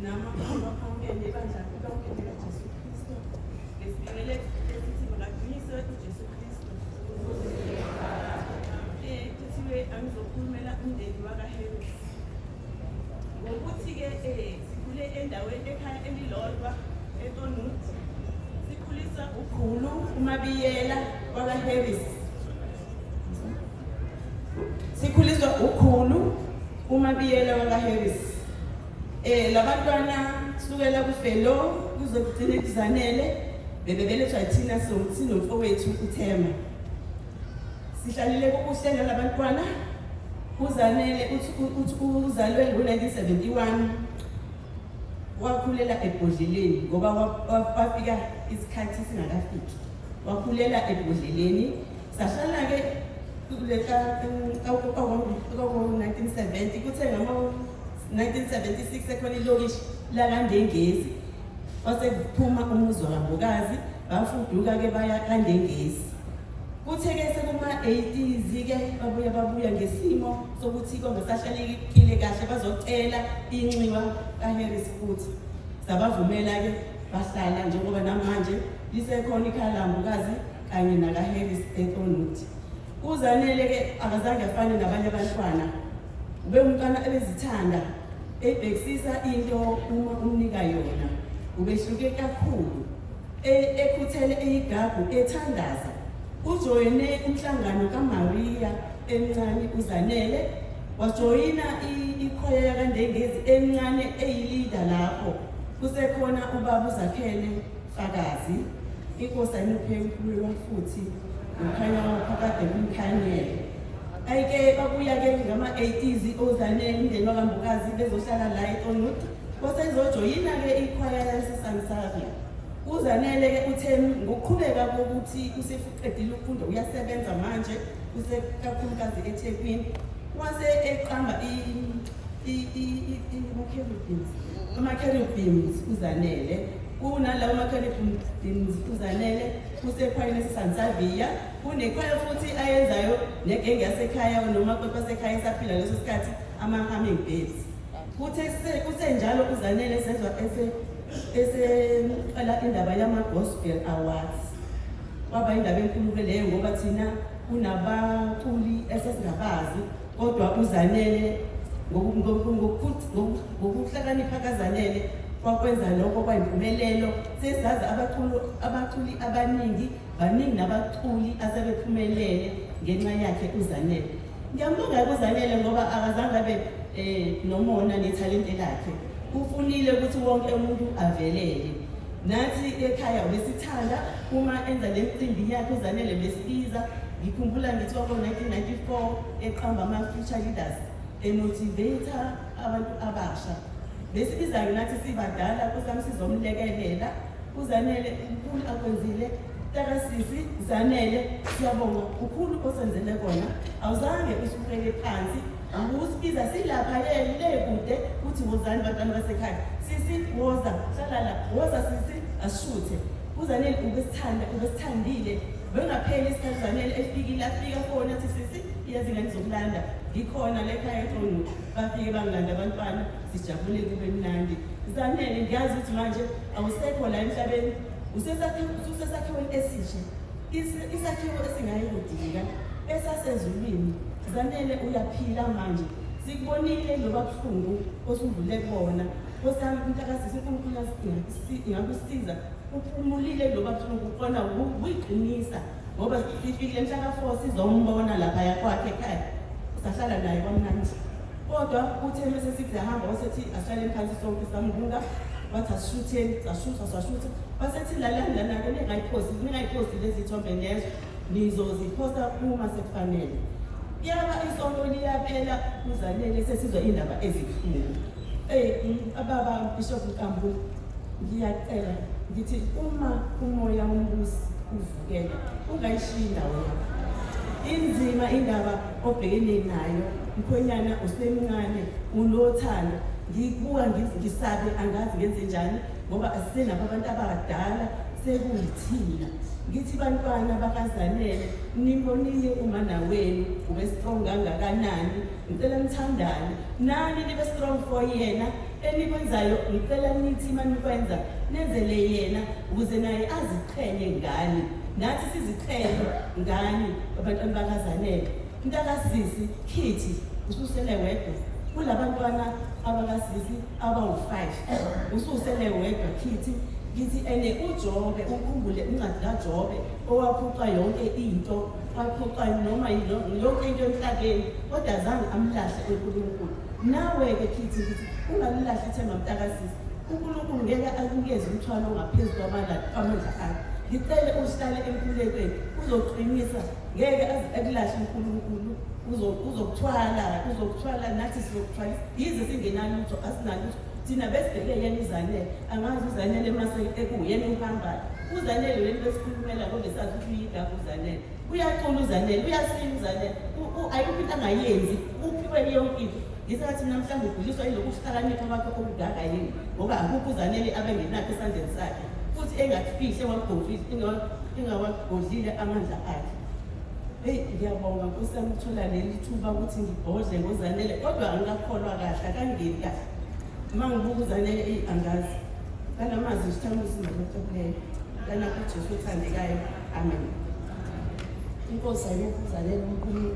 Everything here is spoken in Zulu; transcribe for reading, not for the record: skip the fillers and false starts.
Namakholwa onke nebandla lonke likaJesu Kristu. Ngesibingelelo esithi makadunyiswe uJesu Kristu. Kuthiwe angizokhulumela umndeni wakaHarris. Ngokuthi-ke sikhule endaweni ekhaya elilodwa eTonut. Sikhulisa ukhulu uMabiyela wakaHarris. Sikhuliswa ukhulu uMabiyela wakaHarris. Labantwana kusukela kuFelo kuze kugcine kuzanele bebebelethwa yithina sinomfowethu uThema. Sihlalile kokuhle nalabantwana uZanele uthi uzalwe ngo-1971 wakhulela ebhodleleni ngoba wafika isikhathi singakafiki wakhulela ebhodleleni sahlala-ke ko-1970 kuthe ngama-1976 ekhona ilokishi lakaNdengezi kwase kuphuma umuzi wakaMbokazi bafuduka-ke baya kaNdengezi. Kuthe-ke sekuma-80s-ke babuya babuya ngesimo sokuthi kwangasahlalekile kahle bazocela inxiwa kaHarris futhi sabavumela-ke bahlala njengoba namanje lisekhona ikhaya laMbokazi kanye nakaHarris eThornwood. UZanele-ke akazange afane nabanye abantwana, ubewumntwana ebezithanda ebhekisisa into uma umnika yona. Ubehluke kakhulu, ekhuthele eyigagu ethandaza. Ujoyine umhlangano kaMaria emncane uZanele, wajoyina ikhwaya yakaNdengezi emncane eyilida lapho kusekhona ubaba uZakhele Fakazi. Inkosi ayimuphe ukukhululwa futhi nokhanya waphakade kumkhanyele. Ayike babuya-ke ngama-80s oZanele umndeni wakaMbokazi bezohlala la eTonut. Wasezojoyina-ke ikhwaya yaseSansavia. UZanele-ke uthe ngokuqhubeka kokuthi useqedile ukufunda uyasebenza manje usekakhulukazi eThekwini wase eqamba ama-cherubims ama-cherubims uZanele kunalawo ma-cherubims uZanele usekhwayeni eseSansavia kunekhwaya futhi ayenzayo negenge yasekhaya nomakoti wasekhaya esaphila leso sikhathi ama-hummingbirds. Kuthe kusenjalo uZanele sezwa eseqala indaba yama-gospel awards. Kwaba indaba enkulu-ke leyo ngoba thina kunabaculi esesingabazi kodwa uZanele ngokuhlakanipha kaZanele kwakwenza lokho kwayimpumelelo. Sesazi abaculi abaningi, baningi nabaculi asebephumelele ngenxa yakhe uZanele. Ngiyambonga kuZanele ngoba akazange abe nomona nethalente lakhe. Ufunile ukuthi wonke umuntu avelele. Nathi ekhaya ubesithanda uma enza le micimbi yakhe uZanele besibiza. Ngikhumbula ngithi kwako-1994 eqamba ama-future leaders emotivate abantu abasha. Besibiza-ke nathi sibadala kusami sizomlekelela. UZanele mkhulu akwenzile Mntakasisi Zanele siyabonga kukhulu osenzele kona awuzange usibukele phansi usibiza silapha le kude uthi wozani bantwana basekhaya sisi woza hlala la woza sisi asishuthe uZanele ubesithanda ubesithandile bengapheli isikhathi uZanele efikile afika fona athi sisi iyeza ingane izokulanda ngikhona la ekhaya eThornwood bafike bangilanda abantwana sijabule kube mnandi Zanele ngiyazi ukuthi manje awusekho la emhlabeni usesakhiweni esisha isakhiwo esingayikudilika esasezulwini Zanele uyaphila manje sikubonile loba buhlungu osudlule kubona Nkosi yami umntakasisi uNkulunkulu ingakusiza uphumulile loba buhlungu kona kuyiqinisa ngoba sifikile mhla ka-4 sizombona lapha yakwakhe ekhaya sahlala naye kwamnandi kodwa kuthe mese sithi siyahamba wasethi asihlaleni phansi sonke sambuka wathi asishutheni sashutha sashutha wasethi lalani lana-ke ningayiphosti ningayiphosti lezi thombe lezo nizoziphosta uma sekufanele kuyaba isonto liyaphela kuZanele sesizwa indaba ezibuhlungu eyi ababa Bishop Nkambule ngiyacela ngithi uma umoya wombusi uvukela ungayishiyi indawo yakho inzima indaba obhekene nayo mkhwenyana usemncane unothando ngikubuka ngisabe angazi ngenze njani ngoba asisenabo abantu abadala. Sekuyithina. Ngithi bantwana bakaZanele, nimbonile umana wenu ube strong kangakanani. Ngicela nithandane nani, nibe strong for yena. Enikwenzayo ngicela nithi manikwenza nenzele yena, ukuze naye aziqhenye ngani, nathi siziqhenye ngani, abantwana bakaZanele. Mntakasisi Khithi, ususele wedwa kulabantwana abakasisi abawu-5, ususele wedwa Khithi. Ngithi ene uJobe, ukhumbule incwadi kaJobe owaphucwa yonke into, waphucwa noma yonke into emhlabeni, kodwa azange amlahle uNkulunkulu. Nawe-ke Khithi, ngithi ungalilahli ithemba, mntakasisi. UNkulunkulu ngeke akunikeze umthwalo ongaphezu kwamandla akhe. Ngicele uhlale emkhulekweni, uzoqinisa, ngeke aze akulahle uNkulunkulu. Uzokuthwala, uzokuthwala, nathi sizokuthwala, yize singenalutho, asinalutho thina, besibheke yena uZanele. Angazi uZanele mase ekuyena uhambayo, uZanele leli besikhulumela kodwa sazi ukuthi uyidaba. UZanele uyacula, uZanele uyasina, uZanele ayikho into angayenzi, uphiwe yonke into. Ngisathi mina mhlawumbe uguliswa yilokhu kuhlakanipha kwakhe okungaka yini, ngoba akukho uZanele abengenakho esandleni sakhe futhi engakufihle, engawagodlile amandla akhe. Heyi, ngiyabonga Nkosi yami ukuthola leli thuba ukuthi ngibhodle ngoZanele, kodwa angikakholwa kahle, akangeni kahle uma ngibuka uZanele. Eyi, angazi kanamazwi nje, thanda kanakho uJesu othandekayo. Amen. Inkosi ayikho uZanele umkhulu.